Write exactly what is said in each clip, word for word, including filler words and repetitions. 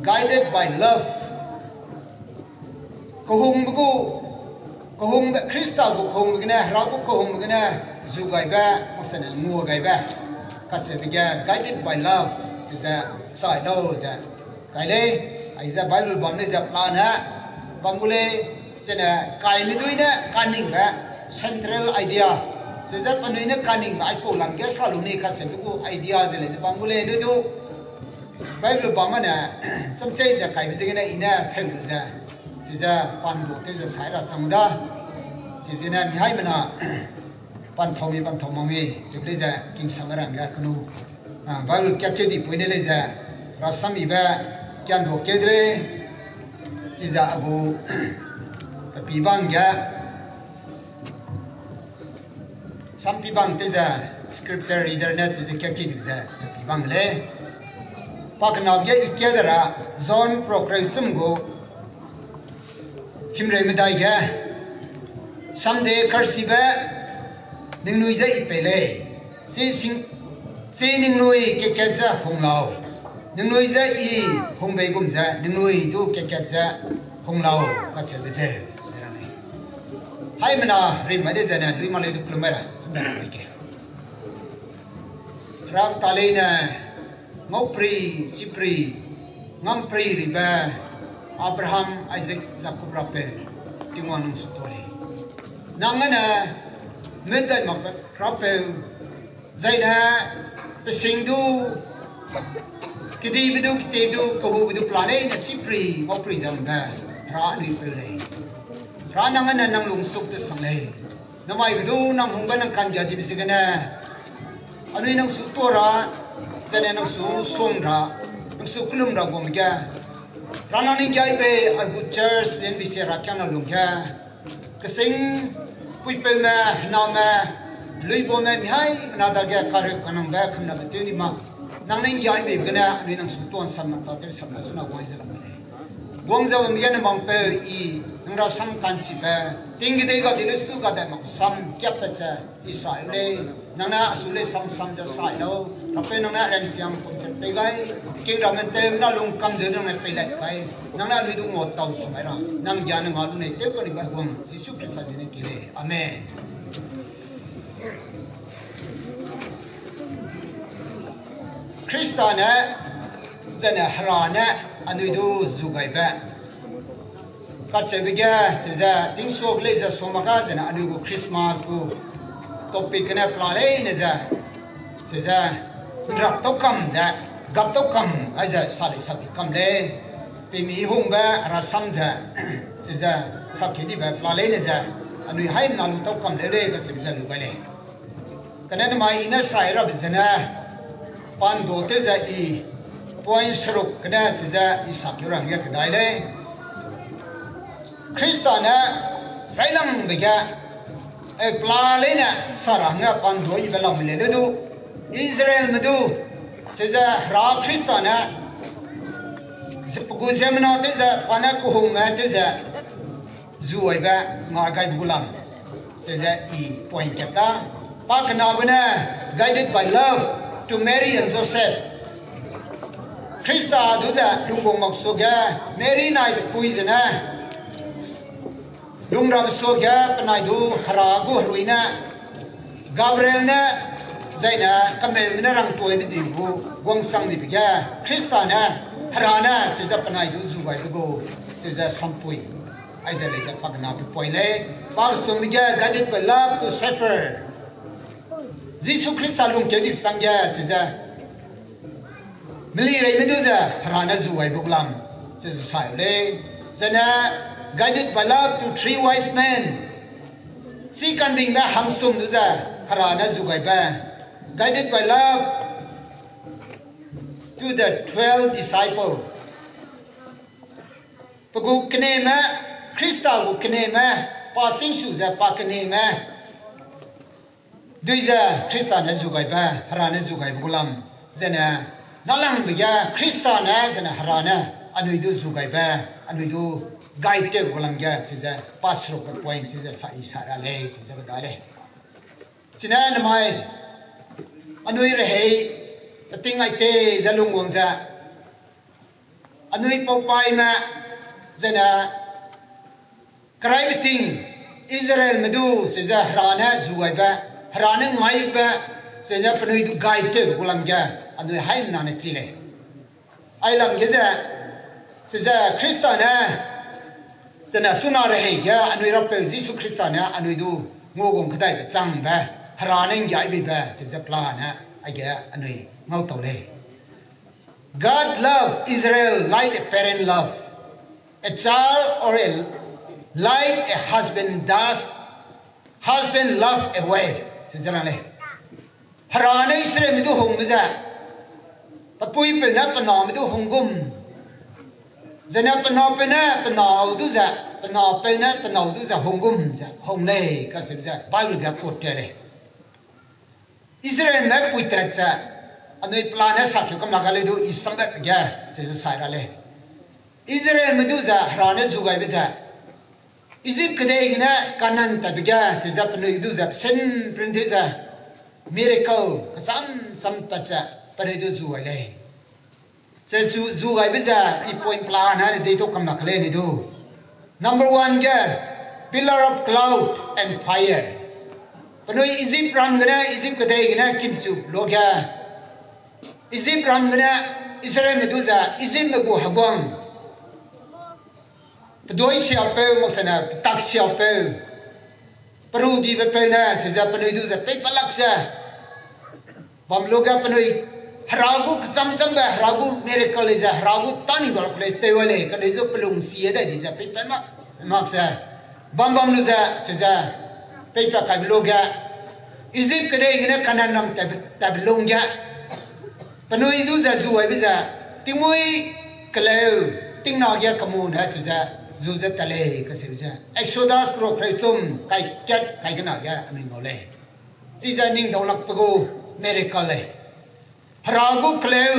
Guided by love. Kehungbe gu, kehungbe, Khrista gu kehungbe gene, Hera gu kehungbe gene, zu gaibe, maksene ngua gaibe. Kacheube ge guided by love, chize, sai lau ze. Kai lei, aize Bible bam lei ze plan ne, bam gu lei, zene kaime dui ne kaningbe, central idea. Chize penui ne kaningbe aipau lam ge sa lu ni kacheube gu idea ze lei ze bam gu lei, dui du. Bible bam ne, samchei ze kaibe ziegene i ne pheu lu ze, chize pan du tew ze sai ra chang da. Chize ne mihaimena, pan thau mi, pan thau mak mi, chibe lei ze kingsang rang ge kenu. Ah, Bible kiakeu di pui ne lei ze, rasam ibe kiandu keu de lei, chize a gu, pe pi bang ge, sam pi bang tew ze, scripture reader ne chize kiakeu di ze, pe pi bang de lei. Pakenabe ge i kia de ra, John prokreu sum gu, himreu medai ge, samde karchibe, ningnui je i pei lei. Chi sing, chi ningnui kekat ze hung lau. Ningnui je i hung bei gum ze, ningnui du kekat ze hung lau, kacheube zeu, ze rang lei. Haimena rim mai de zene, lui mak leu du kelum mai ra, himreu medai ge. Hera ta leine, ngaupri, chipri, ngampri ribe, Abraham, Isaac, Jacob rapeu, Tingwang nang su tuâ lei. Nang ane, medai mak rapeu, zaine, pe sing du, kedibe du, ketebe du, kehube du, pela leine, chipri, ngaupri zangbe, Hera anui peu lei. Hera nang ane nang lungsuk te sang lei. Namai ge du nang hungbe nang ka'nggiadibe ziegene, anui nang su tuâ ra, zaine nang su sung ra, nang su kelum ra gume ge, Hera nang ning giai bei a gu church, N B C Herakiangna lungge, kesing, puipeume, hename, luibaume, mihaimena dage kareu kanangbe, kemnabe tew di mak, nang ning giai beibe gene, anui nang su tuâ ’nsam nang tâtew sam na suna guang ze lam lei. Guang ze bam ge ne mangpeu i, nang rasam ka'nchibe, ting kedei ga di lu su ga dai mak sam kiappat ze, i sai lei, nang ne a su lei sam sam ze sai lau, rapeu nang ne ranchiang pum ze pei gai, kingramme tewme na lung kam ze nang ne pei lai gai, nang ne anui du ngua tau samai ra, nang gia ne nga lu nei tew kanibe guang, Jisu Khrista ziegene ki lei. Amen. Khrista ne, zaine Hera ne, anui du zu gaibe. Kacheube ge, chize, tingsuak lei ze sua mak ka, zaine anui gu Christmas gu topic gene pela leine ze, chize, ’nrap tau kam ze, gap tau kam, aize sa lei sa ki kam lei, pemi hungbe rasam ze, chize, sa ki dibe pela leine ze, anui haimena lu tau kam leu lei kacheube ze lu gai lei. Kane namai i ne sai rabe zene, pan du tew ze i, point seruk gene chize i sakeu rangge kedai lei. Khrista ne railangbe ge, e, pela leine sa ra hangge pan du ibe lam lei le du, Israelme du, chize Hera Khrista ne, ze pe gu ziemmena tew ze, pa ne kehungme tew ze, zu aibe nga gaibe gu lam. Chize i point kat ta. Pakenabe ne, guided by love to Mary and Joseph. Khrista du ze lungguang mak suage, Mary nai pepui zene, lungrabe suage penai du Hera gu herui ne, Gabriel ne, zaine kameume ne rangtuaibe di gu guangsang dibe ge, Khrista ne, Hera ne, chize penai du zu gaibe gu, chize sampui. Aize lei ze pakenabe point lei, pakesumbe ge guided by love to suffer. Jisu Khrista lungkeu dibe chang ge, chize melireime du ze Hera ne zu gaibe gu lam, chize sai lei. Zene, guided by love to three wise men. Chi kandingbe hangsum du ze Hera ne zu gaibe. Guided by love to the twelve disciple. Pe gu keneme, Khrista gu keneme, pa singsu ze pa keneme, dui ze Khrista ne zu gaibe, Hera ne zu gaibe gu lam, zene, nalangbe ge Khrista ne, zene Hera ne, anui du zu gaibe, anui du guide tew gu lam ge, chize, pa serukbe point, chize sa i sa ra lei, chize kedai lei. Chine namai, anui rehei, peting ai te, ze lungwang ze, Anui paupaime, zene, keraibe ting, Israelme du, chize Hera ne zu gaibe, Hera ne ngaibe, chize penui du gai tewbe gu lam ge, anui haimena ne chi lei. Ailam ge ze, chize Khrista ne, zene suna rehei ge anui Rapeu Jisu Khrista ne anui du nguagum kedaibe changbe, Hera ne nggiaibibe, chize plan ne, aige anui ngau tau lei. God love Israel like a parent love a child or a, like a husband does, husband love a wife. Chize rang lei. Hera ne Israelme du hungbe ze, pe puipeu ne pe name du hung gum, zene pe napeu ne pe nau du ze, pe napeu ne pe nau du ze hung gum ze hung lei kacheube ze Bible ge quote te lei. Israelme puitat ze, anui plan ne sakeu kam la ga lei du, I sambe ge, chize sai ra lei. Israelme du ze Hera ne zu gaibe ze, Egypt kedei gene Canaan tatbe ge, chize penui du ze, pesin prin du ze, miracle kecham cham pat ze, penui du zu gai lei. Ze zu, zu gaibe ze, I point plan ne deitau kam la ke lei ni du. Number one ge, pillar of cloud and fire. Penui Egypt ram gene, Egypt kedei gene kimchu lu ge, Egypt ram gene Israelme du ze, Egyptme gu heguang, pedui siapeu, maksene petak siapeu, peru dibe peu ne, chize penui du ze, peipat lak ze bam lu ge penui, Hera gu kecham chambe, Hera gu miracle lei ze, Hera gu tâni dau lak lei tew lei, kane zu pelung sie dai di ze, peipat mak, mak ze, bam bam lu ze, chize, peipat kaibe lu ge, Egypt kedei gene Canaan ram tat, tatbe lung ge, penui du ze zu gaibe ze, tingmuî keleu, tingna ge kemu ne chize, zu ze tat lei kacheube ze, Exodus pro kreichum, kai kat, kai kena ge anui ngau lei. Chize ning dau lakbe gu miracle lei. Hera gu keleu,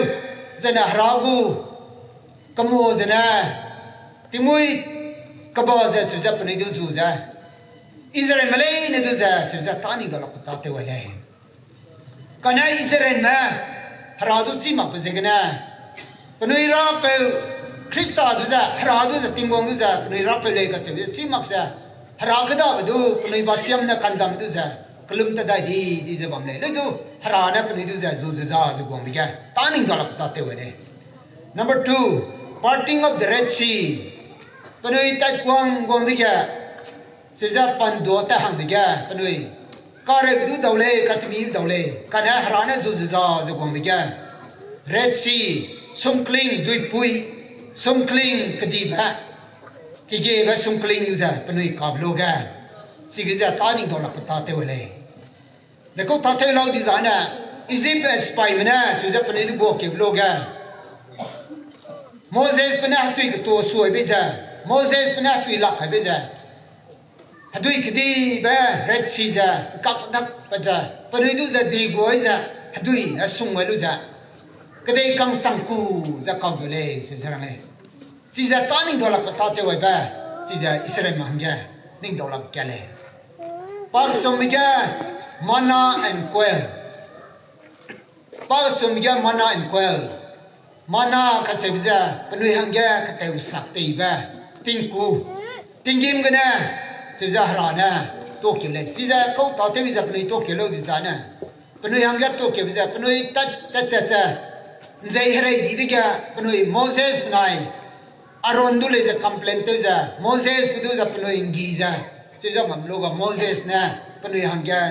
zene Hera gu kemu zene, tingmuî keba ze chize penui du zu ze, Israelme leine du ze chize tâni dau lakbe tâtew lei. Kane Israelme Hera du chî makbe ziegene, penui Rapeu Khrista du ze, Hera du ze, Tingwang du ze penui Rapeu lei kacheube ze chî mak ze, Hera kedabe du penui bachiam ne kandam du ze, kelum ta dai di, di ze bam lei. Leu du, Hera ne penui du ze zu ze za ze guangbe ge, tâ ning dau lak tâtew lei. Number two, parting of the Red Sea. Penui tat guang guang dege, chize panduâ ta hang dege, penui kareu du dau lei, katemi dau lei, kane Hera ne zu ze za ze guangbe ge, Red Sea, sungkling, duipui, sungkling kedibe, kegiebe sungkling ze penui kabe lu ge, chige ze tâ ning dau lakbe tâtew lei. Dekau tâtew lau dizane, Egypt sipaîme ne chize penui du guakeube lu ge, Mosesbe ne hedui ketuasuaibe ze, Mosesbe ne hedui lak kaibe ze, hedui kedibe Red Sea ze, kak dakbe ze, penui du ze diguai ze, hedui ne sung gai lu ze, kedei kang sangku ze kau gu lei, chize rang lei. Chize tâ ning dau lakbe tâtew gaibe, chize Israelme hangge ning dau lak ka lei. Pakesumbe ge manna and quail. Pakesumbe ge manna and quail. Manna kacheube ze penui hangge ketewsak teibe, tingku. Tinggîm gene, chize Hera ne tuakeu lei. Chize kau tâtew ze penui tuakeu lau dizane, penui hangge tuakeube ze penui tat, tat, tat ze, nzei herei di dege penui Mosesbe nai, Aaron du lei ze complain tew ze, Mosesbe du ze penui nggi ze, chize mam lu ga Moses ne penui hangge,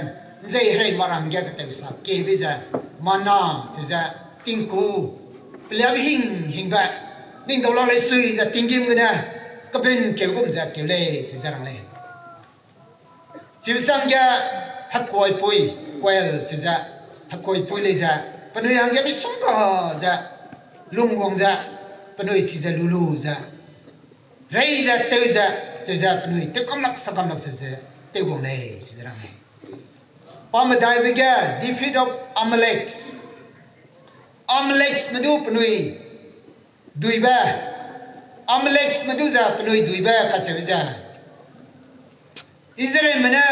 nzei herei mara hangge ketewsak kebe ze, manna, chize, tingku, peliabe hing hingbe, ning dau la lei sui ze tinggîm gene, kebun keu gum ze keu lei, chize rang lei. Chiusangge hekuaipui, quail chize, hekuaipui lei ze, penui hangge misongga ze, lungwang ze, penui chize lu lu ze, rei ze, tew ze, chize penui tewkamlak, sakamlak chize, tewwang lei, chize rang lei. Pamedaibe ge, defeat of Amalek. Amalekme du penui duibe, Amalekme du ze penui duibe kacheube ze, Israelme ne,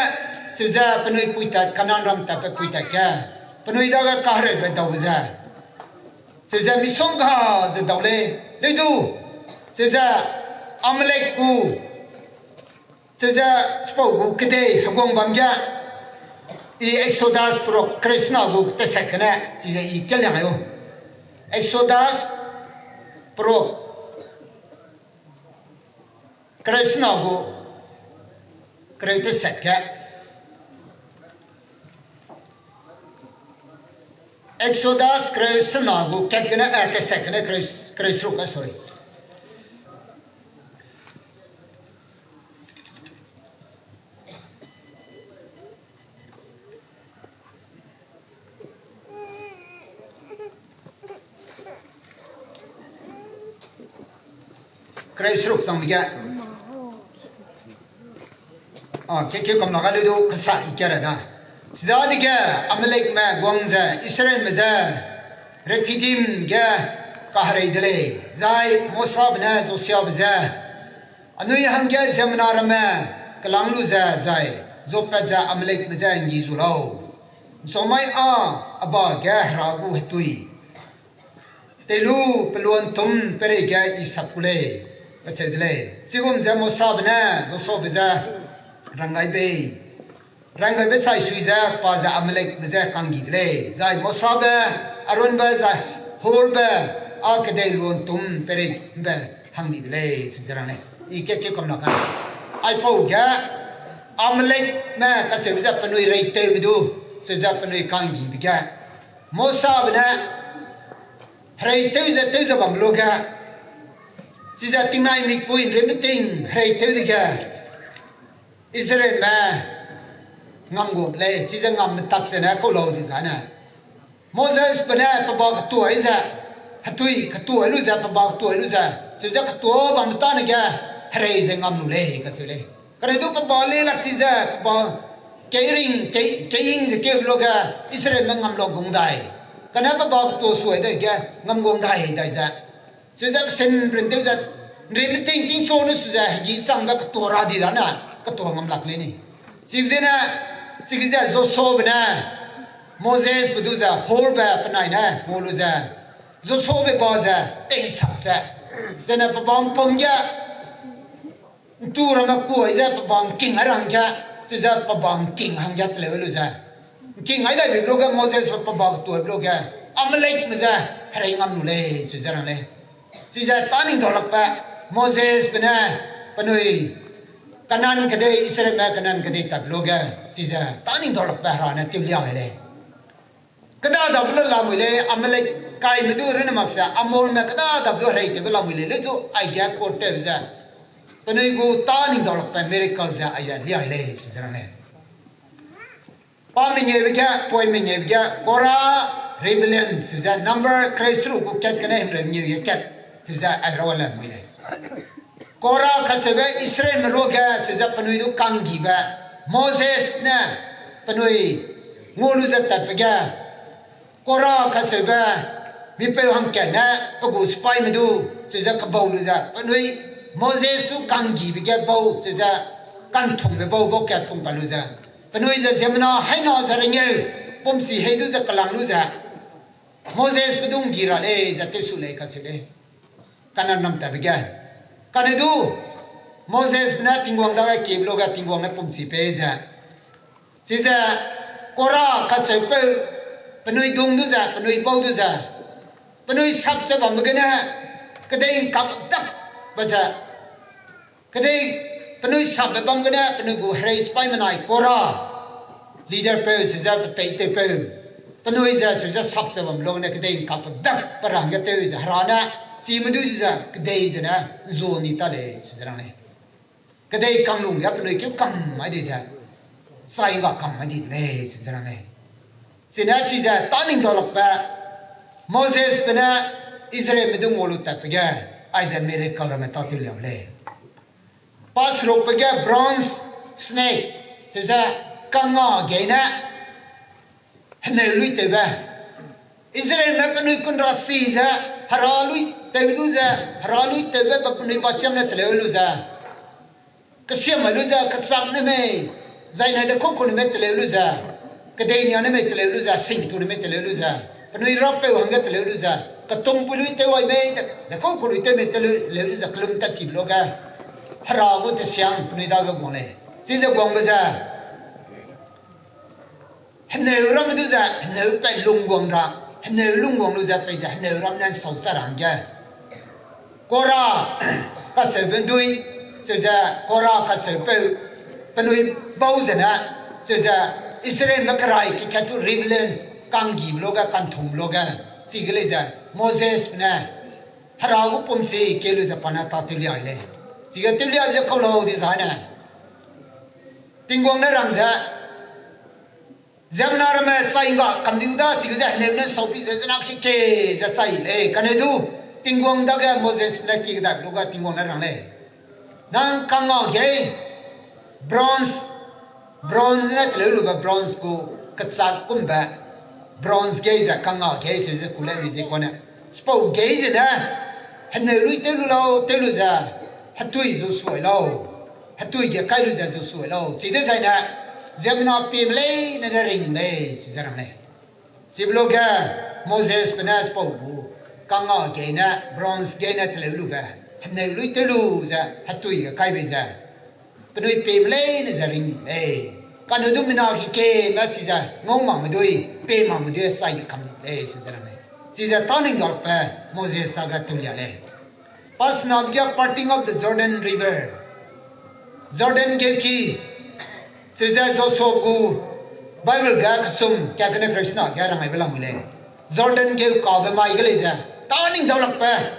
chize penui puitat, Kanaanram tatbe puitat ge, penui dage kahereube daube ze, chize misongga ze dau lei, leu du, Chize Amalek gu, chize chipau gu kedei heguang bam ge, i Exodus perok kereu sena gu teset gene, chize i keliang ai u. Exodus perok kereu sena gu kereu teset ge. Exodus kereu sena gu kat gene, eh, teset gene kereu, kereu seruk, eh, sorry. Kereu seruk chang ge. A, ke, keu kam la ga leu du kesa i kia ra da. Chidadege Amalekme guang ze Israelme je Rephidim ge kaherei de lei. Zai Mosabe ne Joshuabe je, anui hangge ziemmena ramme kelâng lu ze zai zuapat ze Amalekme je nggi zu lau. Nsaumai â a ba ge Hera gu hetui tei lu peluantûm peireige I sap ku lei, kacheu de lei. Chigum ze Mosabe ne Joshuabe je ranggaibe, ranggaibe chai sui ze pa ze Amalekme je kanggi de lei. Zai Mosabe, Aaronbe zai Hurbe â kedei luantûm peireibe hang di de lei, sui ze rang lei. I ke keu kam la ka. Aipau ge Amalekme kacheube ze penui reitewme du, sui ze penui kanggibe ge Mosabe ne hereitew ze tew ze bam luge, chize tingnai mikpui ’nrei meting hereitew dege, Israelme ngam gu de lei, chize ngam metak zene kau lau di zane. Mosesbe ne pe ba ketuai ze, hetui ketuai lu ze, pe ba ketuai lu ze, chize ketuai bambe tane ge herei ze ngam lu lei, kacheu lei. Kane du pe ba lelak chize, pe ba keiring, kei, keihing ze keu luge, Israelme ngam lak gung dai. Kane pe ba ketuai suai dege, ngam gung dai, dai ze. Chize pesin rin tew ze, ’nrei meting tingchu nu su ze, hegi changbe ketuai ra di dane, ketuai ngam lak lei ni. Chibe zene, chige ze Joshuabe ne, Mosesbe du ze, Hurbe penai ne, ngau lu ze, Joshuabe ba ze, teisak ze, zene pe ba ’mpum ge, ’ntu ramme kuai ze pe ba ’ngking ai ra hangge, chize pe ba ’ngking hangge teleu lu ze. ’Ngking ai daibe luge Mosesbe pe ba ketuaibe luge, Amalekme je herei ngam lu lei, chize rang lei. Chize tâ ning daulakbe, Mosesbe ne penui Kanan kedei, Israelme Kanan kedei tatbe luge, chize tâ ning daulakbe Hera ne tewlia ai lei. Kêda dapbe lu lamui lei, Amalek kaime du runne mak ze, Amorme kêda dapbe du hereitewbe lamui lei, leu du aige court tewbe ze, penui gu tâ ning daulakbe miracle ze aige liai lei, sui ze rang lei. Pa mengeube ge, poi mengeube ge, Korah rebellion, sui ze Number kereu seruk gu kat gene himreu mengeu ge kat, sui ze ai ra lamui lei. Korah kacheube Israelme ruage, sui ze penui du kanggibe, Moses ne penui ngau lu ze tatbe ge, Korah kacheube mipeu hangkat ne pe gu sipaime du, sui ze kebau lu ze, penui Moses du kanggibe ge bau, sui ze kanthungbe bau, bau kat pung pa lu ze, penui ze ziemmena haina ze rengeu, pumsi hei du ze kelang lu ze, Mosesbe du nggi ra lei ze tewsu lei kacheu lei. Kanan nam tatbe ge. Kane du, Mosesbe ne Tingwang dage kiebe luge Tingwang ne pumsi pei ze. Chize, Korah kacheupeu, penui dung du ze, penui bau du ze, penui sap ze bambe gene, kedei ’ngkapdakbe ze, kedei penui sapbe bam gene, penui gu herei sipai menai Korah, leaderpeu, sui ze pe peitewpeu, penui ze, sui ze sap ze bam lu gene, kedei ’ngkapdakbe ra hangge tew ze, Hera ne, chime du ze, kedei zene, ’nzu ni ta lei, sui ze rang lei. Kedei kanglung ge penui keu kam ai di ze, sai ’ngga kam ai di de lei, sui ze rang lei. Chine chize tâ ning daulakbe, Mosesbe ne Israelme du ngau lu tatbe ge, aize miracle ramme tâtew liau lei. Pa serukbe ge bronze snake, sui ze kangngâ gei ne, heneu luitewbe. Israelme penui kunra si ze, Hera luitew du ze, Hera luitewbe pe penui bachiam ne teleu lu ze, kesiam mai lu ze, kechâk ne mei, zaine de kûkû ne mei teleu lu ze, kedei nia ne mei teleu lu ze, singtu ne mei teleu lu ze, penui rapeu hangge teleu lu ze, Ketum pui lui tew ai mei, de, de kau ku lui tew mei te lui, leu ze kelum tat tibe luge. Hera gu tesiang penui dage guang lei. Chize guangbe ze. Heneu ramme du ze, heneu pei lungguang ra, heneu lungguang lu ze pei ze, heneu ram ne nsau sa ra hangge. Kora kacheube dui, cheu ze Kora kacheupeu, penui bau zene, cheu ze Israelme kerai kekat tu rebellions, kanggibe luge, kanthungbe luge, chige lei ze, Mosesbe ne, Hera gu pumchi keu lu ze pa ne tâ tewlia lei. Chige tewlia ze kau lau di zane. Tingwang ne rang ze, ziemmena ramme sai ngga kam diu da, chige ze heneu ne saupi ze zena keke ze sai lei. Kane du, Tingwang dage Mosesbe ne ki kedaibe luge Tingwang ne rang lei. Nang kangngau gei, bronze, bronze ne teleu lube bronze gu kechak kumbe, bronze gei ze kangngau gei seu ze ku le lui ze kane. Chipau gei zene, heneu lui tew lu lau, tew lu ze, hetui zu suai lau. Hetui ge kai lu ze zu suai lau. Chidezaine, ziemmena pieme leine ne ring lei, chize rang lei. Chibe luge Mosesbe ne chipau gu kangngau gei ne, bronze gei ne teleu lube, heneu lui tew lu ze hetui ge kai bei ze, penui pieme leine ze ring ni lei. Kane du mina kekeme chize ngau makme dui, pie makme dui sai di kam ni lei, chize rang lei. Chize tâ ning dalakbe Moses dage tewlia lei. Pasenabe ge parting of the Jordan River. Jordan geuki, chize Joshua gu Bible ge kesum, kakene Kristna ge rang aibe lamui lei. Jordan geu kabe mai ge lei ze, tâ ning dalakbe,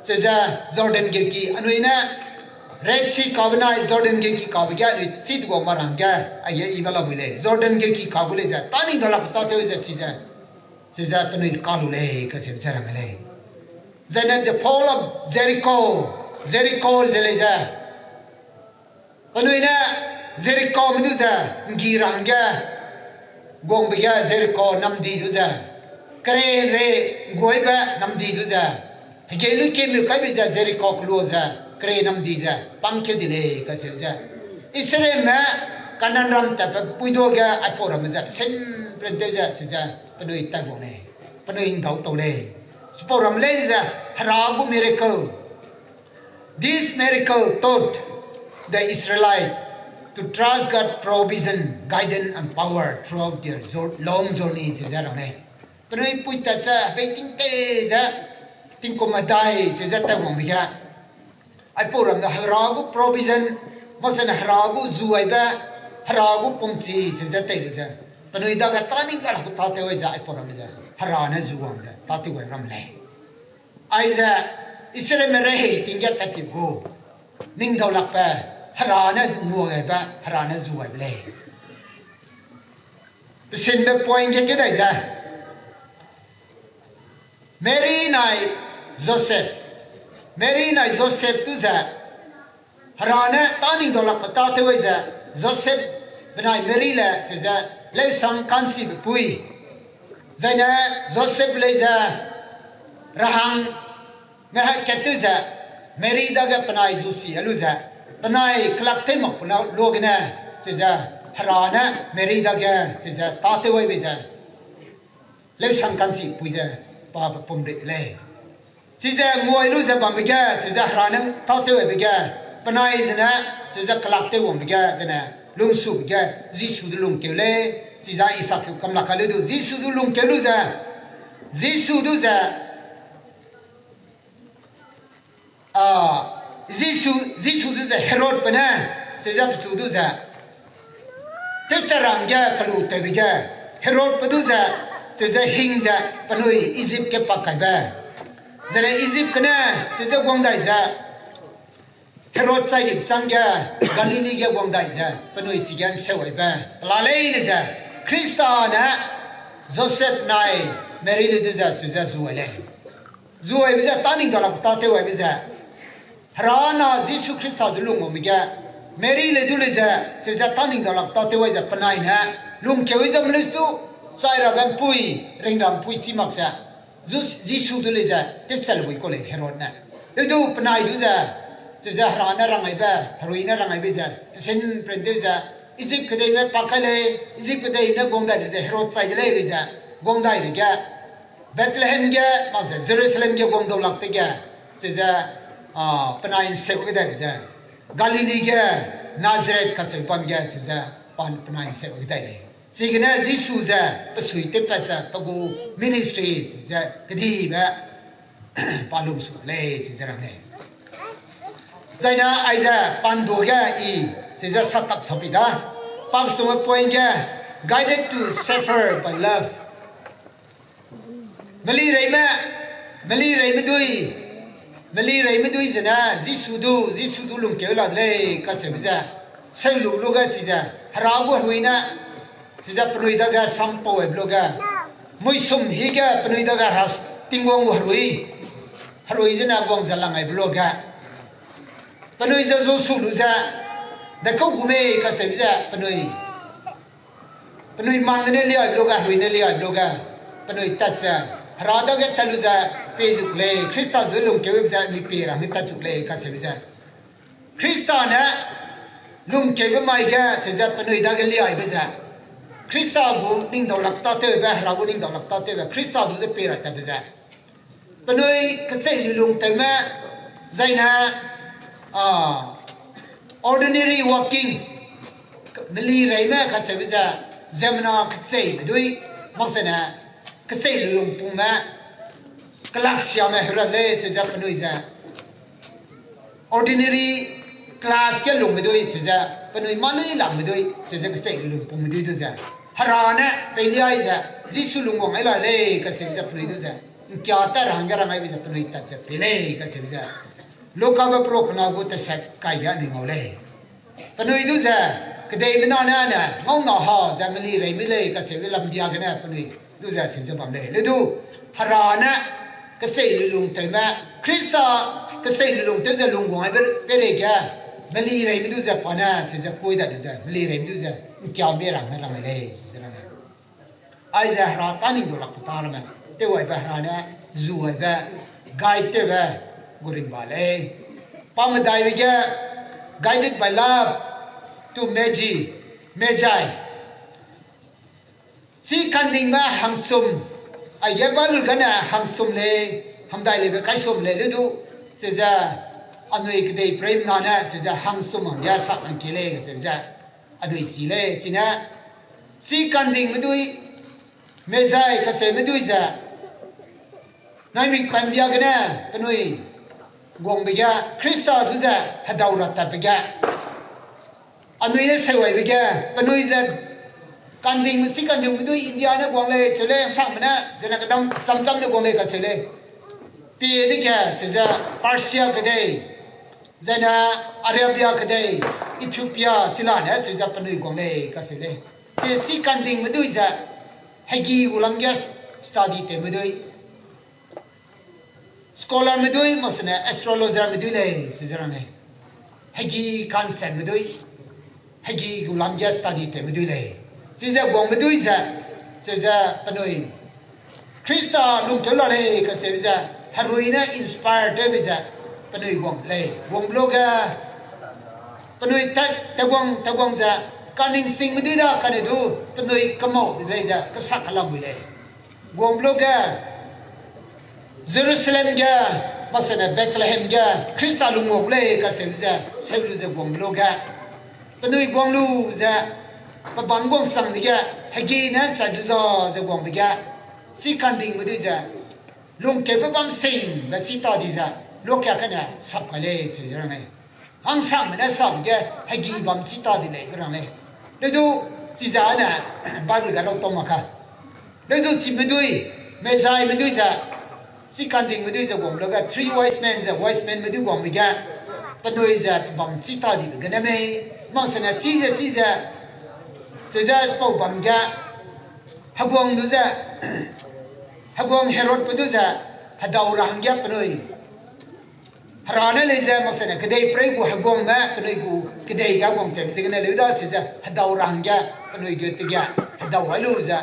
chize Jordan geuki, anui ne Red Sea kabe nai Jordan geuki kabe ge anui chi degua ma rangge, aige ibe lamui lei. Jordan geuki ka gu lei ze, tâ ning dalakbe tâtew ze chize, chize penui ka lu lei, kacheu ze rang lei. Zaine the fall of Jericho, Jericho ze lei ze, penui ne Jericome du ze, nggi ra hangge, guangbe ge Jericho namdi du ze, kere re nguaibe namdi du ze, hegei lui kemeu kaibe ze Jericho keluau ze, kere namdi ze pangkeu di lei kacheu ze, Israelme Kanaanram tatbe puiduage aipau ramme ze pesin prentew ze seu ze penui tat guang lei, penui ndau tau lei. Chipau ramme lei ze Hera gu miracle. This miracle taught the Israelite to trust God provision, guidance and power throughout their jour-, long journey, ze ze rang lei. Penui puitat ze, bei tingtei ze, tingkum medai ze ze tat wangbe ge, aipau ramme Hera gu provision, makse ne Hera gu zuaibe, Hera gu pumchi ze ze tei lu ze, penui dage tâ ning dalakbe tâtew ai ze aipau ramme ze Hera ne zuwang ze tâtew gai ram lei. Aize Israelme rehei ting ge pat ti gu, ning dalakbe, Hera ne nguagaibe, Hera ne zuaibe lei. Pesinbe point ge keu dai ze, Mary nai Joseph. Mary nai Joseph du ze, Hera ne tâ ning dalakbe tâtew ai ze, Joseph benai Mary le seu ze, leusang ka'nchibe pui. Zaine Joseph lei ze, rahang, me ha kat tew ze, Mary dage penai zu si a lu ze, penai kelak tew makbe na luagene, seu ze, Hera ne Mary dage, seu ze, tâtew ai bei ze, leusang ka'nchi pui ze, pa pe pum rit de lei. Chize nguai lu ze bambe ge, seu ze Hera ne tâtew aibe ge, penai zene, seu ze kelak tew wangbe ge, zene, lungsube ge, Jisu du lungkeu lei, chize Isaac kam lak kai lei du, Jisu du lungkeu lu ze, Jisu du ze, a, Jisu, Jisu du ze Herod pe ne, seu ze pechu du ze, tewcha rangge kelu tewbe ge, Herod pe du ze, seu ze hing ze, penui Egypt ge pak kaibe. Zene Egypt gene, seu ze guang dai ze, Herod chai dibe chângge, Galilee ge guang dai ze, penui chige nseu aibe. Pela leine ze, Khrista ne, Joseph nai, Mary le du ze, seu ze zu ai lei. Zu aibe ze, tâ ning dalak tâtew aibe ze, Hera na Jisu Khrista zu lung wangbe ge, Mary le du lei ze, seu ze tâ ning dalak tâtew ai ze, penai ne, lungkeu ze mlei du, chai rabe mpui, ring ra mpui chi mak ze, Jus-, Jisu du lei ze, tewchel bui kau lei Herod ne. Leu du penai du ze, seu ze Hera ne rang aibe, herui ne rang aibe ze, pesin prentew ze, Egypt kedei ne pak kai lei, Egypt kedei ne guang dai lu ze, Herod chai de lei bei ze, guang dai de ge, Bethlehem ge, mak ze Jerusalem ge guang dau lak dege, chize, a, penai nseu kedai ze, Galilee ge, Nazareth kacheu bam ge, chize, pa penai nseu kedai lei. Chigene Jisu ze, pe sui tewpat ze, pe gu ministry ze, kedibe, pa lungsu de lei, chize rang lei. Zaine aize pandu ge i, chize satak chapi da. Paksume point ge, guided to suffer by love. Melireime, melireime dui, melireime dui zene, Jisu du, Jisu du lungkeu la de lei, kacheube ze. Seu lu lu ge chize, Hera gu herui ne, chize penui dage sampau aibe lu ge. Muisum hi ge penui dage Hera s-, Tingwang gu herui. Herui zene guang ze lang aibe lu ge. Penui ze zu su lu ze, dekau gu mei kacheube ze penui. Penui mang gene liaibe lu ge, herui ne liaibe lu ge. Penui tat ze, Hera dage tat lu ze, pie zu lei, Khrista zu lungkeube ze, mi pie ra hangge tat zu lei kacheube ze. Khrista ne lungkeube mai ge, chize penui dage liaibe ze. Khrista gu ningdaulak tâtewbe, Hera gu ningdaulak tâtewbe, Khrista du ze pie ra tatbe ze. Penui kechei lulung tewme, zaine, a, ordinary walking, melireime kacheube ze, ziemmena kecheibe dui, mak zene, kechei lulung pungme, kelaksiame hera lei, chize penui ze, ordinary class ge lungme dui, chize penui mâ nui langme dui, chize kechei lulung pungme dui du ze. Hera ne, pei liai ze, Jisu lungwang ai la lei, kacheube ze penui du ze. Ngkia tat ra hangge rang aibe ze penui tat ze pie lei, kacheube ze. Lukabe pro kena gu teset kai ge anui ngau lei. Penui du ze, kedeimena ne ne, ngau na ha ze melireime lei, kacheube lambia gene penui du ze, chize bam lei. Le du, Hera ne, kechei lulung tewme, Khrista kechei lulung tew ze lungwang aibe peireige, melireime du ze pa ne, chize pui da du ze, melireime du ze, ngkia mie ra hangge rang ai lei, chize rang lei. Aize Hera tâ ningdaulak pe tâ ramme, tew aibe Hera ne, zu aibe, guide tewbe, gu rimba lei. Pa medaibe ge, guided by love to Magi, Magi. Chi kandingme hangsum, aige Bible gene hangsum lei, hamdai leibe kaisum lei le du, chize anui kedei preimena ne, chize hangsum hangge sak hangkie lei, chize anui chi lei, chine, chi kandingme dui, Magi kacheube dui ze, naimik pambia gene penui guangbe ge, Khrista du ze hedau ra tatbe ge, anui ne seuaibe ge, penui ze kandingme, chi kandingme dui India ne guang lei, cheu lei, hangsangme ne, zene kedam chamcham ne guang lei kacheu lei. Pie dege, chize Persia kedei, zene Arabia kedei, Ethiopia, chilane, chize penui guang lei kacheu lei. Chi, chi kandingme dui ze, hegi gu lam ge study tewme dui. Scholarme dui, mak zene astrologerme dui lei, chize rang lei. Hegi kansenme dui, hegi gu lam ge study tewme dui lei. Chize guangme dui ze, chize penui Khrista lungkeu la lei kacheu ze, herui ne inspire tewbe ze, penui guang lei. Guangbe lu ge, penui tat, teguang, teguang ze, kaningsingme dui da kane du, penui kemau lei ze, kesak kelam mui lei. Guangbe lu ge, Jerusalem ge, mak zene Bethlehem ge, Khrista lungwang lei kacheu ze, seu lu ze guangbe lu ge. Penui guang lu ze, pebâm guangsang dege, hegi ne chai zu za ze guangbe ge. Chi kandingme dui ze, lungkeube bam sing be chi ta di ze, lukia kane sap kai lei, cheu ze rang lei. Hangsangme ne sap ge, hegi bam chi ta di lei, be rang lei. Le du, chize ne, Bible ge rau tau mak ka. Le du chime dui, Magieme dui ze, chi kandingme dui ze guangbe lu ge, three wise men ze, wise menme dui guangbe ge, penui ze pebâm chi ta dibe gene mei, mak zene chi ze, chi ze, chize chipau bam ge, heguang du ze, heguang Herodbe du ze, hedau ra hangge penui Hera ne lei ze mak zene kedei prei gu heguangme, penui gu kedei ge heguang tewbe ziegene leu da, chize hedau ra hangge, penui gu tege, hedau ai lu ze.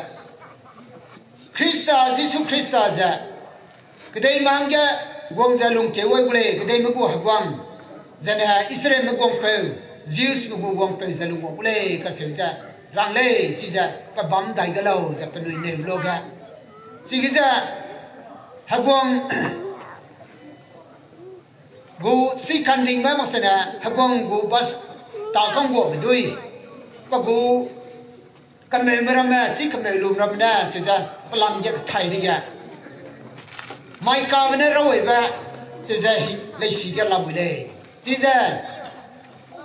Khrista, Jisu Khrista ze, kedeime hangge guang ze lungkeu ai gu lei, kedeime gu heguang, zene Israelme guangpeu, Jewsme gu guangpeu ze lungwang gu lei, kacheu ze, rang lei, chize, pebâm dai ge lau ze penui neu lu ge. Chige ze, Heguang gu sikandingbe mak sene, heguang gu bas ta kangguame dui, pe gu kemeume ramme, si kemeu lum ramme ne, chize pelam ge kethai dege, Mikabe ne raweibe, chize hi leisi ge lamui lei. Chize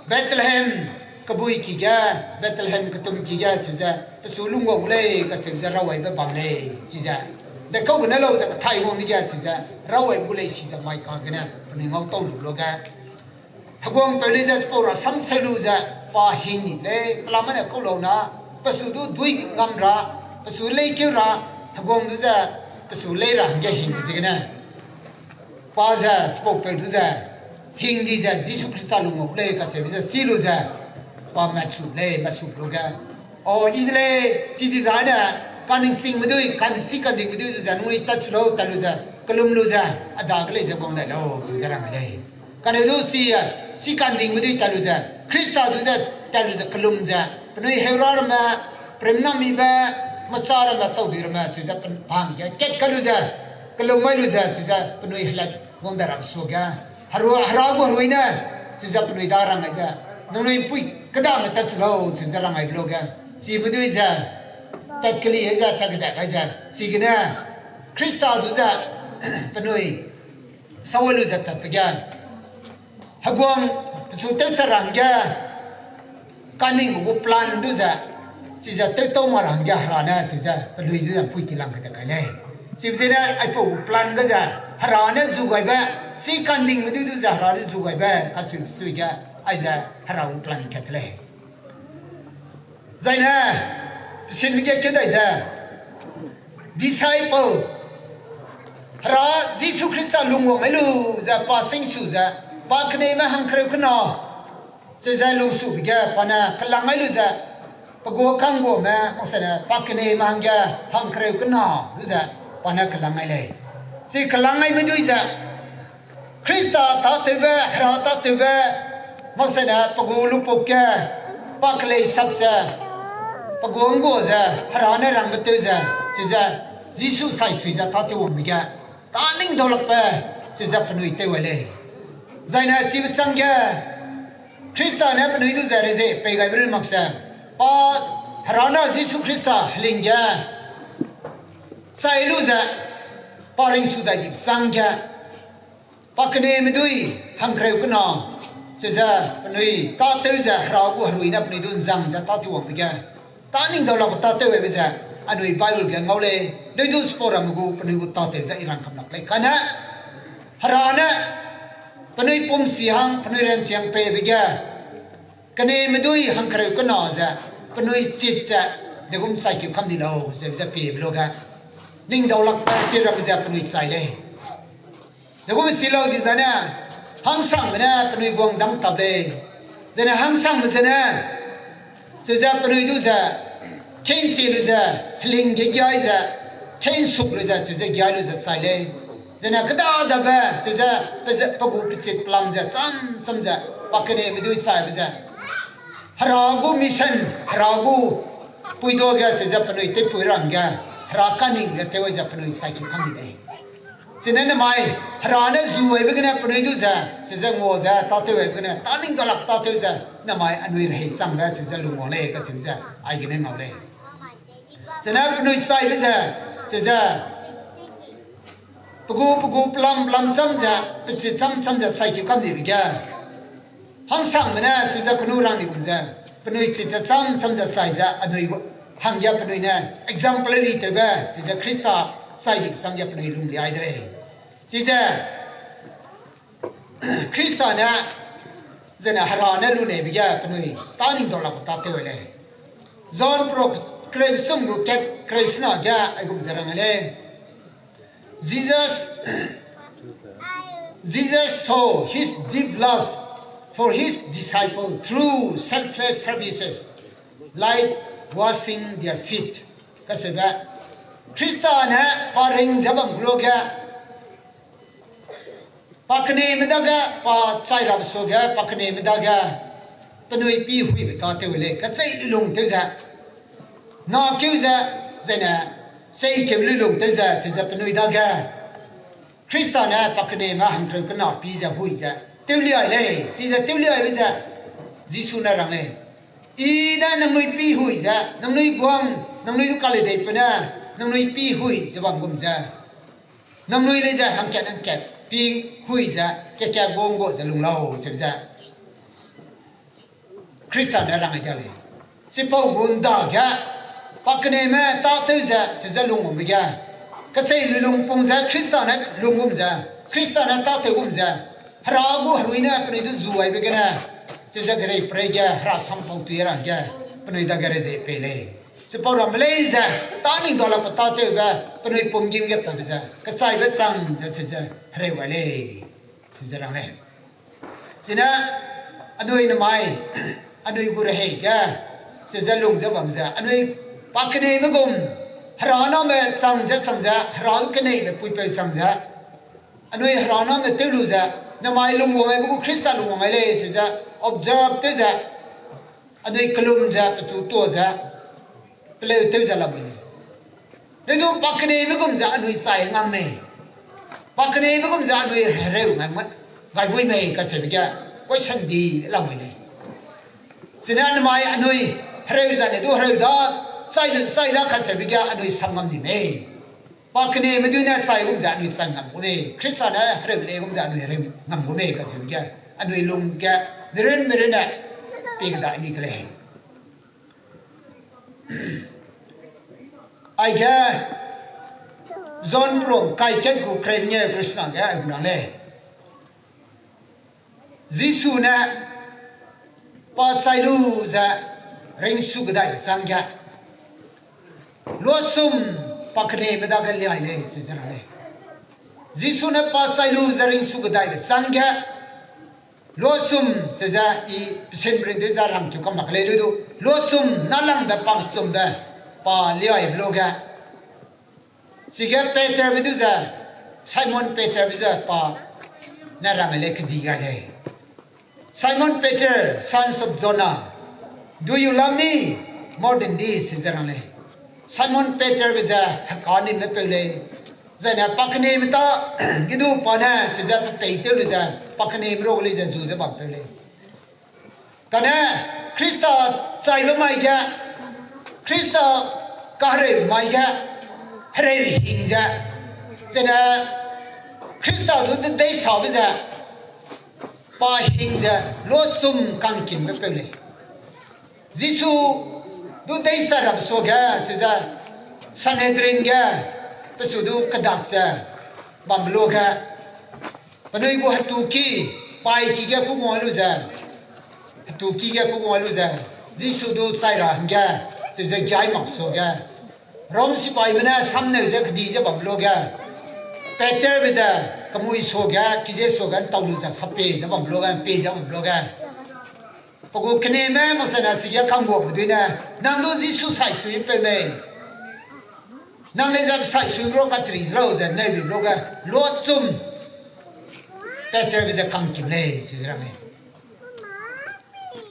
Bethlehem kebui ki ge, Bethlehem ketum ki ge, chize pe su lungwang lei, kacheu ze raweibe bam lei, chize. Dekau gene lau ze kethai wang dege, chize raweibe gu leisi ze Mika gene penui ngau tau lu luge. Heguangpeu lei ze chipau rasam seu lu ze, pa hing ni lei, pelam ne kau lau na, pe su du dui ngam ra, pe su leikeu ra, heguang du ze, pe su lei ra hangge hing ziegene. Pa ze, chipaupeu du ze, hing di ze, Jisu Khrista lungwang lei, kacheube ze, chi lu ze, pa matchu lei, matchu luge. O, i de lei, chi di zane, kaningsingme dui, kan-, si kandingme dui du ze, nangnui tatchu lau, tat lu ze, kelum lu ze, a dage lei ze guang dai lau, su ze rang lei. Kane du si, si kandingme dui tat lu ze, Khrista du ze, tat lu ze, kelum ze, penui heura ramme, premnamibe, macha ramme, taudui ramme, su ze pen-, pang ge, kat ka lu ze, kelum mai lu ze, su ze, penui helat guang dai ram suage, Hera, Hera gu herui ne, su ze penui da rang ai ze, nangnui pui kedame tatchu lau, su ze rang ai luge, chime dui ze, tat keli ai ze, tat kedat ai ze, chigene, Khrista du ze, penui, sawai lu ze tatbe ge, heguang, pe su tewcha ra hangge, kaningbe gu plan du ze, chize tewtau ma ra hangge Hera ne, su ze, pelui du ze pui kilang kede kai lei. Chibe zene, aipau gu plan ge ze, Hera ne zu gaibe, si kandingme dui du ze, Hera ne zu gaibe, kasu sui ge, aize, Hera gu plan kat lei. Zaine, sinbe ge keu dai ze, disciple, Hera Jisu Khrista lungwang ai lu ze pa singsu ze, pa keneime hangkereu kena, chize lungsube ge pa ne kelang ai lu ze, pe gu kangguame, mak sene pa keneime hangge hangkereu kena, du ze, pa ne kelang ai lei. Chi kelang aime dui ze, Khrista tâtewbe, Hera tâtewbe, mak sene pe gu lupuk ge, pa kelei sap ze, pe gu nggua ze, Hera ne rangbe tew ze, chize, Jisu saisui ze tâtew wangbe ge, tâ ning daulakbe, chize penui tew ai lei. Zaine chibe chang ge, Khrista ne penui du ze reze pei gaibe rui mak ze, pa Hera ne Jisu Khrista heling ge, chai lu ze, pa ringsu dai dibe chang ge, pa keneime dui, hangkereu kena, chize penui tâtew ze Hera gu herui ne penui du nzang ze tâtew wangbe ge, tâ ning daulakbe tâtew aibe ze, anui Bible ge ngau lei, dui du chipau ramme gu penui gu tâtew ze i rang kam lak lei. Kane, Hera ne, penui pumsi hang, penui ranchi hang peibe ge, keneime dui hangkereu kena ze, penui chit ze, degum chai keu kam di lau, ze ze piebe luge, ning daulakbe chi ramme ze penui chai lei. Degum si lau di zane, hangsangme ne penui guang dam tap lei. Zene hangsangme zene, chize penui du ze, keinsie lu ze, heling ge giai ze, keinsuk lu ze, chize giai lu ze chai lei. Zene kêda dabe, chize pe ze, pe gu pechit pelam ze, cham cham ze, pa keneime dui chaibe ze, Hera gu mission, Hera gu puidage, chize penui tewpui ra hangge, Hera kaning ge tew ai ze penui saiki kam di lei. Chine namai, Hera ne zu aibe gene penui du ze, chize ngua ze, tâtew aibe gene, tâ ning daulak tâtew ze, namai anui rehei changbe, chize lungwang lei, kachibe ze, aigene ngau lei. Chine penui chaibe ze, chize, pe gu, pe gu pelam, pelam cham ze, pechit cham cham ze, saiki kam dibe ge. Hangsangme ne, chize kenu rang di gum ze, penui chit ze cham cham ze chai ze, anui hangge penui ne, exemplary tewbe, chize Khrista chai dibe changge penui lung liai de lei. Chize, Khrista ne, zene Hera ne luneibe ge penui, tâ ning daulak tâtew ai lei. John pro kereu sum gu kat kereu sena ge aigum ze rang lei. Jesus, Jesus show his deep love for his disciple through selfless services, like washing their feet. Kaseube, Khrista ne pa ring ze bam gu luge, pa keneime dage, pa chai rabe suage, pa keneime dage, penui pi huibe tâtew lei, kachei lulung tew ze, na keu ze, zene, chei keu lulung tew ze, chize penui dage, Krista ne pa keneime hangkereu kena pi ze hui ze tewliai lei, chize tewliaibe ze Jisu ne rang lei. I ne nangnui pi hui ze, nangnui guang, nangnui du kaledeipeu ne, nangnui pi hui ze bam gum ze, nangnui lei ze hangkat hangkat pi hui ze, kat kat guang gu ze lung lau, zeu ze Krista ne rang ai dia lei. Chipau gu ndage, pa keneime tâtew ze, chize lung gumbe ge, kechei lui lungpung ze Krista ne lung gum ze, Krista ne tâtew gum ze, Hera gu herui ne penui du zu aibe gene, chize kedeiperei ge Hera sampau tui ra hangge, penui dage reze pei lei. Chipau ramme lei ze, tâ ning dau lak pe tâtewbe, penui pum gîm ge pabe ze, kechaibe chang ze chize hereu gai lei, chize rang lei. Chine, anui nemai, anui gu rehei ge, chize lung ze bam ze, anui pa keneime gum, Hera name chang ze chang ze, Hera du keneibe puipeu chang ze, anui Hera name tew lu ze, nemai lungwang aibe gu Krista lungwang ai lei, chize observe tew ze, anui kelum ze, pechu tuâ ze, peleu tew ze lamui lei. Leu du pa keneime gum ze anui chai ngam mei. Pa keneime gum ze anui hereu ngai ma, gai bui mei kacheube ge, question di lamui lei. Chine nemai anui hereu zane du hereu da, chai de chai da kacheube ge anui sam ngam di mei. Pa keneime dui ne chai gum ze anui chai ngam gu mei. Krista ne hereu lei gum ze anui hereu ngam gu mei kacheube ge, anui lung ge, mirin mirin ne, pie kedai ni ke lei. Aige, John perum kai kat gu kereu ngeu Krista ge ai gu rang lei. Jisu ne pa chai lu ze ringsu kedaibe chang ge, luasum pa keneime dage liai lei, chize rang lei. Jisu ne pa chai lu ze ringsu kedaibe chang ge, luasum, chize i pesin ring de ze rangkeu kam mak lei lu du, luasum nâlangbe pa kesumbe, pa liaibe luge. Chige Peterbe du ze, Simon Peterbe ze pa ne rang lei kedi gai lei. Simon Peter, sons of Jonah, do you love me more than this? Ze rang lei. Simon Peterbe ze heka nime peu lei. Zaine pa keneime ta, ge du pa ne, chize pe peitew lu ze, pa keneime rau lei ze zu ze bam peu lei. Kane Krista chaibe mai ge, Krista kahereu mai ge, hereu hing ze, zene Krista du de deisabe ze, pa hing ze, luasum kangkimbe peu lei. Jisu du deisa rabe suage, chize Sanhedrin ge, pe su du kedak ze, bambe luage, penui gu hetuki, paiki ge kugua lu ze, hetuki ge kugua lu ze, Jisu du chai ra hangge, chize giai mak suage, Rom sipaime ne samneu ze kedi ze bam luage, Peterbe ze kemui suage, kize suage ntau lu ze sapie ze bam luage, pie ze bam luage. Pe gu keneme maksene chige kangguabe dui ne, nang du Jisu saisui peu mei. Nang lei ze saisui ru katri ze lau ze neu bi luage, luasum Peterbe ze kangkim lei, chize rang lei.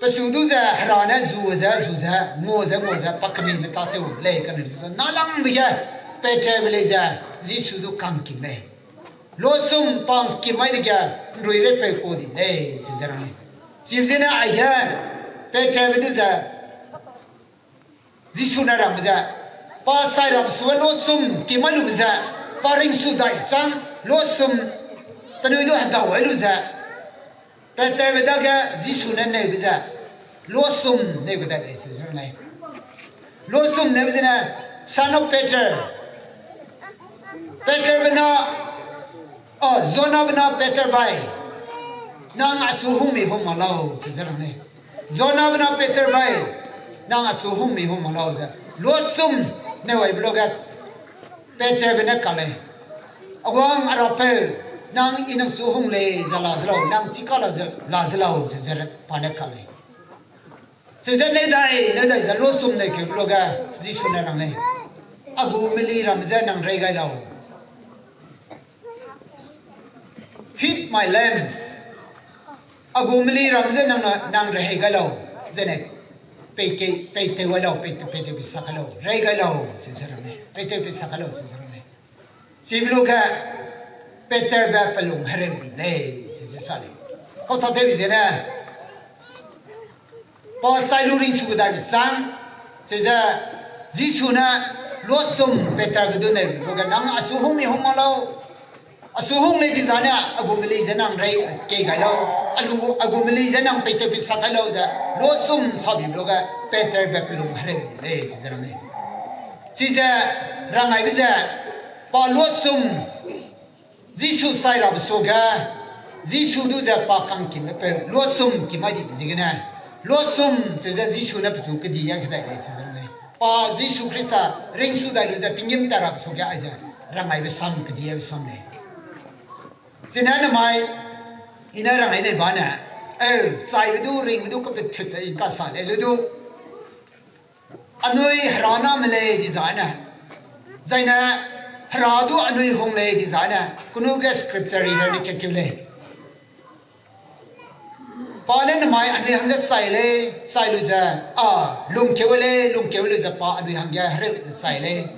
Pe su du ze Hera ne zu ze, zu ze, ngua ze, ngua ze, pa kemime tâtew lei kane ze, nâlangbe ge Peterbe lei ze, Jisu du kangkim lei. Luasum pa ngkim mai dege, nrui reipeu ku di lei, chize rang lei. Chibe zene aige, Peterbe du ze, Jisu ne rangbe ze, pa chai rabe su luasum ngkim mai lube ze, pa ringsu dai sang, luasum penui du hedau ai lu ze, Peterbe dage Jisu ne neube ze, luasum neu kedai lei, chize rang lei. Luasum neube zene, son of Peter, Peterbe na, a, Jonabe na Peter bai, nang a su hungmi hung mak lau, chize rang lei. Jonabe na Peter bai, nang a su hungmi hung mak lau ze, luasum neu aibe luage, Peterbe ne ka lei. Awang a Rapeu, nang i nang su hung lei ze la ze lau, nang chika la ze, la ze lau, chize pa ne ka lei. Chize neu dai, neu dai ze luasum neu keube luage, Jisu ne rang lei. A gu meli ramme ze nang rei gai lau. Feed my lambs. A gu meli ramme ze nang na, nang rehei gai lau. Zene, peikei, peitew gai lau, pei, peitew pisa kai lau. Rei gai lau, chize rang lei. Peitew pisa kai lau, chize rang lei. Chibe luage, Peterbe pelung hereu di lei, chize sa lei. Kau tâtewbe zene, pa chai lu ringsu kedaibe sang, chize Jisu ne luasum Peterbe du neu di, luge nang asu hung mi hung mak lau, asu hung lei dizane, a gu meli ze nang rei kei gai lau, a lu, a gu meli ze nang peitewpei sak kai lau ze, luasum sa bi luge, Peterbe pelung hereu di lei, chize rang lei. Chize rang aibe ze, pa luasum, Jisu chai rabe suage, Jisu du ze pa kangkimbe peu, luasum ki mai di ziegene, luasum chize Jisu ne pechu kedi a kedai lei, chize rang lei. Pa Jisu Khrista ringsu dai lu ze tinggîm tat rabe suage aize, rang aibe sam, kedi aibe sam lei. Chine namai, i ne rang ai nei bane, eu, chaibe du, ringbe du, kape thut ze i kasa lei le du. Anui Hera name lei dizane, zaine Hera du anui hung lei dizane, kenu ge scripture reader ne kakeu lei. Pa ne namai anui hangge chai lei, chai lu ze, a, lungkeu lei, lungkeu lu ze pa anui hangge hereu ze chai lei.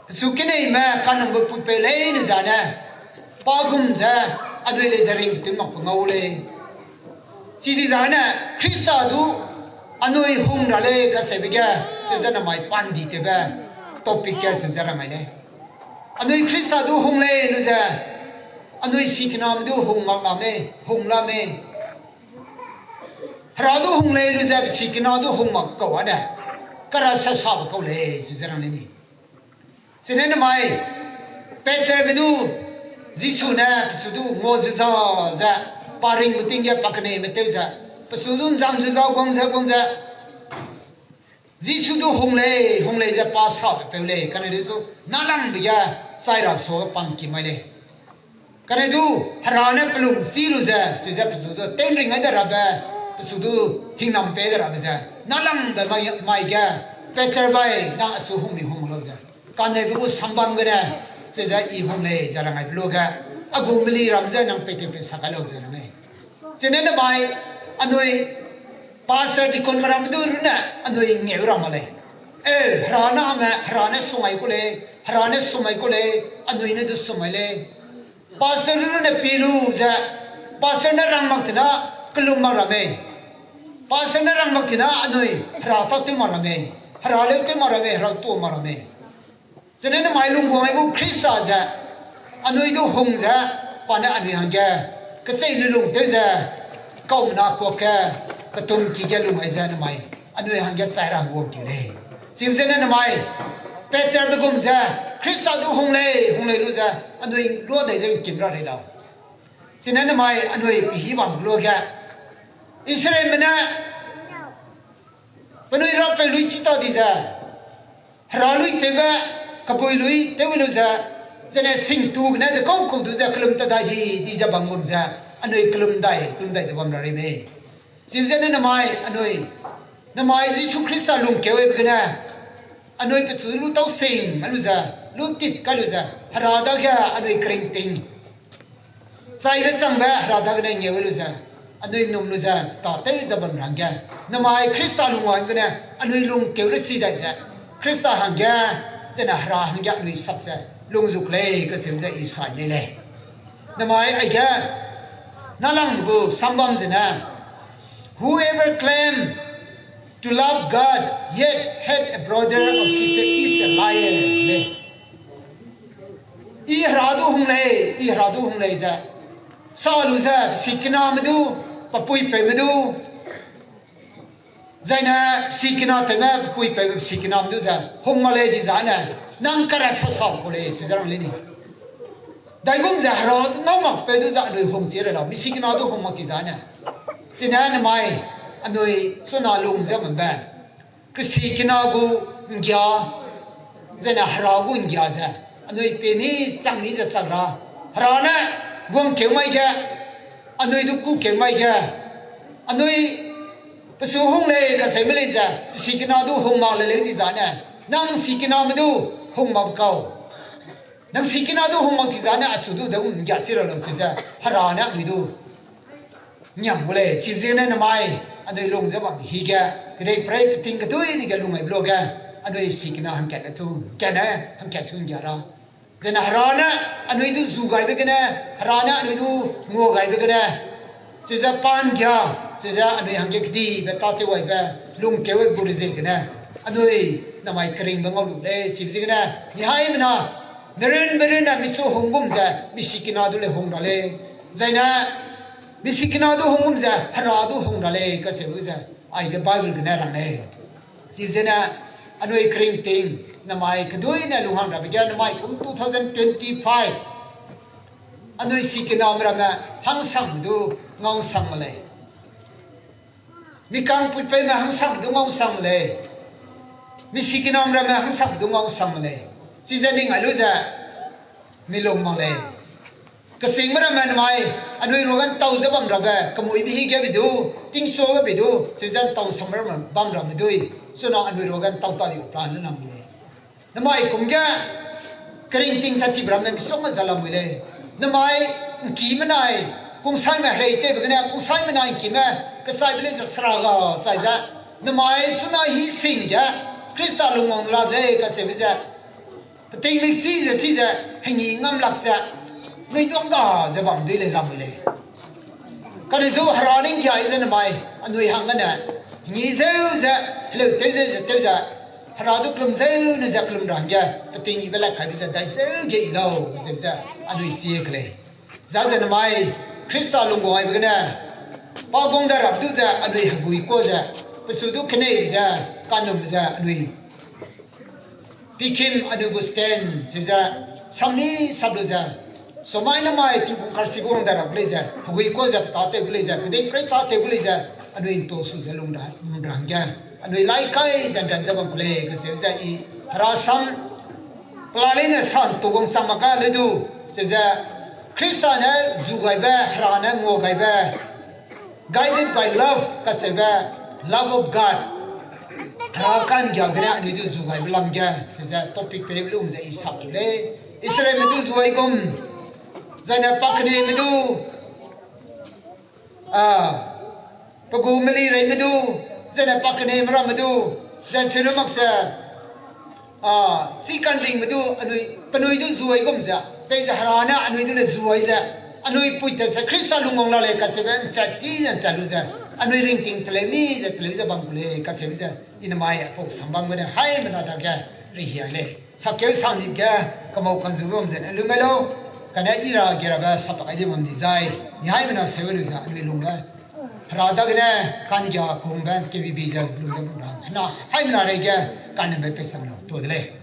Pechu keneime kanangbe puipeu leine zane, pa gum ze, anui lei ze ringtew mak pe ngau lei. Chidizane, Khrista du anui hung ra lei kaseube ge, chize namai pandi tewbe topic ge chize rang ai lei. Anui Khrista du hung lei lu ze, anui sikiname du hung mak la mei, hung la mei. Hera du hung lei lu ze, pe sikina du hung mak kau ane, kara sasabe kau lei, chize rang lei ni. Chine namai, Peterbe du, Jisu ne pechu du ngua ze za ze, pa ringbe ting ge pa keneime tew ze, pechu du nzang zu za guang ze guang ze, Jisu du hung lei, hung lei ze pa sabe peu lei, kane du su nalangbe ge chai rabe suage pangki mai lei. Kane du, Hera ne pelung chî lu ze, chize pechu du tew'nring ai de rabe, pechu du hingnam pei de rabe ze, nalangbe mai, mai ge, Peter bai, nang achu hung mi hung lau ze. Kanebe gu sambam gene, chize i hung lei ze rang aibe luge, a gu meli ram ze nang peitewpei sak kai lau ze rang lei. Chine namai, anui, pastor deaconme ramme du runne, anui ngeu ra mak lei. E, Hera name, Hera ne sumai ku lei, Hera ne sumai ku lei, anui ne du sumai lei. Pastor runne pi lu ze, pastor ne rang mak tina, kelum mak ra mei. Pastor ne rang mak tina, anui, Hera tâtew mak ra mei. Hera leu tew mak ra mei, Hera tuâ mak ra mei. Zene namai lungguang ai gu Khrista ze, anui du hung ze, pa ne anui hangge, kechei lulung tew ze, kaumena kuak ge, ketum ki ge lung ai ze namai, anui hangge chai ra wangkeu lei. Chiu zene namai, Peterbe gum ze, Khrista du hung lei, hung lei lu ze, anui lua dei ze ngkim ra rei lau. Chine namai, anui pehî bam luage, Israelme ne, penui rapeu lui chi ta di ze, Hera lui tewbe, kebui lui tew lu ze, zene singtu gene dekau kau du ze kelum ta dai di, di ze bam gum ze, anui kelum dai, kelum dai ze bam ra rei mei. Chiu zene namai, anui, namai Jisu Khrista lungkeu aibe gene, anui pechu lu tau sing, a lu ze, lu tit kai lu ze, Hera dage anui keringting chaibe changbe Hera dagene ngeu lu ze, anui num lu ze, tâtew ze bam ra hangge, namai Khrista lungwang gene, anui lungkeu le si dai ze, Khrista hangge, zene Hera hangge anui sap ze, lungzuk lei kacheu ze i sai nei lei. Namai aige, nalangbe gu sambam zene, whoever claim to love God yet hate a brother or sister is a liar, lei. I Hera du hung lei, I Hera du hung lei ze, sa lu ze, sikiname du, pepuipeume du, zaine, sikinatewme, pepuipeume, sikiname du ze, hung mak lei di zane, nang kara sasa ku lei, su ze rang lei ni. Daigum ze Hera du ngau makpeu du ze anui hung chi re lau, mi sikina du hung mak ti zane. Chine namai, anui chuna lung ze bambe, kesikina gu nggia, zene Hera gu nggia ze, anui pemi chang mi ze chak ra, Hera ne guangkeu mai ge, anui du kûkeu mai ge, anui pesu hung lei kaseube lei ze, pesikina du hung mak le leu di zane, nang sikiname du hung mak kau. Nang sikina du hung mak ti zane achu du de nggia si ra lau su ze, Hera ne anui du ngiam gu lei, chiu ziegene namai, anui lung ze bam hige, kedei prei peting kedui ni ge lung ai be luage, anui sikina hangkat le tu, kane hangkat su nggia ra. Zene Hera ne anui du zu gaibe gene, Hera ne anui du ngua gaibe gene, chize pa ’nggia, chize anui hangge kedibe tâtew gaibe, lungkeu gu rezie gene, anui namai keringbe ngau lu lei, chibe ziegene, mi haimena, merun merun ne michu hung gum ze, misikina du lei hung ra lei. Zaine, misikina du hung gum ze, Hera du hung ra lei, kacheube ze, aige Bible gene rang lei. Chibe zene, anui keringting, namai keduine lunghang rabe ge, namai kum two thousand twenty-five. Anui sikiname ramme hangsangme du ngausang lei. Mikangpuipeume hangsang du ngausang lei. Misikiname ramme hangsang du ngausang lei. Chize ning ai lu ze, mi lung mak lei. Kesingme ramme namai, anui ruage ’ntau ze bam rabe, kemuibe hi ge bi du, tingsuage bi du, chize ’ntau sam ramme bam ramme dui, chuna anui ruage ’ntau ta di plan ne nam lei. Namai kum ge, keringting tat tibe ramme misongga za lamui lei. Namai ’ngkime nai, kungsaime herei tewbe gene, kungsaime nai ’ngkime, kechaibe lei ze sera ga chai ze. Namai chuna hi sing ge, Khrista lungwang la lei kacheube ze. Peting mikchi ze chize, hengi ngam lak ze, nui duang ga ze bam dui lei lamui lei. Kane zu Hera ning kiai ze namai, anui hanggene, hengi zeu ze, heleu tew zeu ze tew ze, Hera du kelum zeu ne ze kelum ra hangge, peting ibe le kaibe ze dai zeu ge i lau, zeu ze, anui sie ke lei. Za ze namai, Khrista lungwang gaibe gene, pa guang da rap du ze, anui hegui kua ze, pesu du keneibe ze, kanum ze, anui pikim anui gu stand, zeu ze, samni sap lu ze, somai namai tingpung karsi guang da rap lei ze, hegui kua ze, tâtew gu lei ze, kedei prei tâtew gu lei ze, anui ’nto su ze lung ra, lung ra hangge, anui lai kai ze ’nran ze bam ku lei, kacheu ze i, Hera sam, pela leine san tu guang chang mak ka lei du, zeu ze, Khrista ne zu gaibe, Hera ne ngua gaibe, guided by love, kacheube, love of God. Hera ka'nggiabe gene anui du zu gaibe lam ge, zeu ze topic pei lum ze i sap tu lei. Israelme du zuai gum, zaine pakeneme du, a, pe gu melireime du, zaine pakeneme ramme du, zai chirun mak ze, a, sikandingme du, anui, penui du zuai gum ze, peize Hera ne anui du le zuai ze, anui puitat ze Khrista lungwang la lei kacheube ’nchat chi ze ’nchat lu ze, anui ringting teleu mi ze teleu ze bam ku lei kacheube ze, i namai apau sambam gene haimena dage, rehia lei. Sakeu sangnip ge, kemau kanzube bam ze ne lu mai lau, kane i ra ge rabe sapak ai di bam di zai, mi haimena seu lu ze anui lungge, Hera dagene, ka'nggia kehungbe, kebibi ze lu ze bam ra, hena, haimena reige, kanebe pei sang lau, tu de lei.